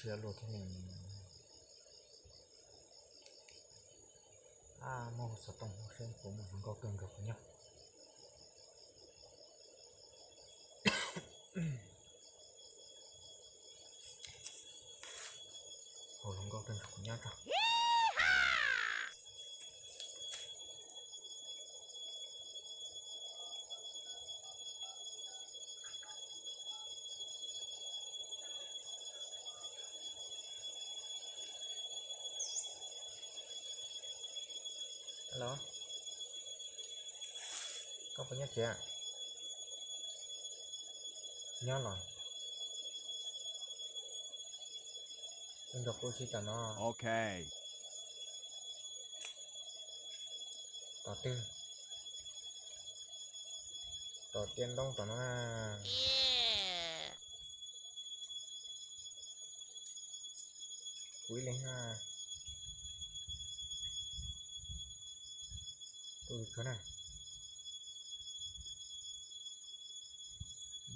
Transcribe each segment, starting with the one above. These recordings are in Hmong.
Yog luag thiab ne. A, muab xov tooj hu seb puas muaj hluas nkauj tuaj nrog kuv nyob. Hu hluas nkauj tuaj nrog kuv nyob tso. Alo, koj puas nyob tsev? Nyob los, nrog kuv ua si tam no. Tom twg? Tom tiaj ntoob tom no na. Kuv ib leeg na. Tuaj tsuag na.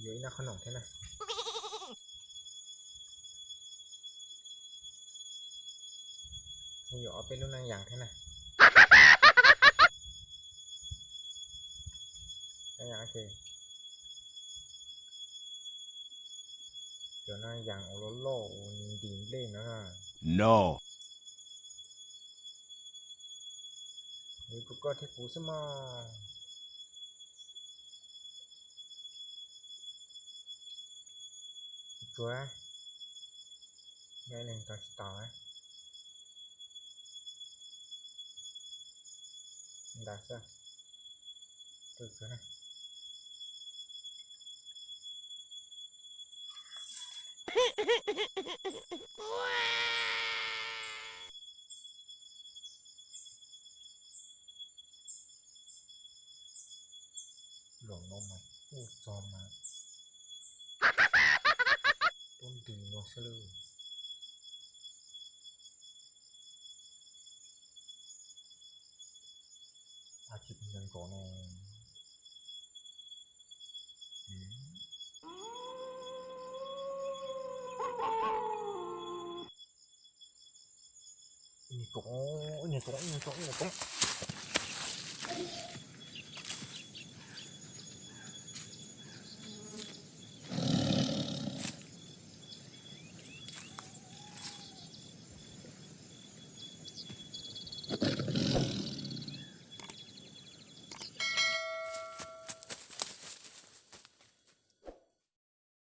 Yuav ib nab qhob noom thiab na. Yuav ob peb lub nab yas thiab na. Nab yas ces cov nab yas uas loj loj uas ntim nplej no. No, yuav rau koj thiab kuv xwb mog. Tsuag, nyob ib leeg tau tsis tau. Ntawd xwb. Tuaj tsuag na. Los no mas kuj txog mas tuaj ntws no xwb lawm. Ab, tsis nco nco no. Ib niag koom, ib niag koom, ib niag koom, ib niag koom.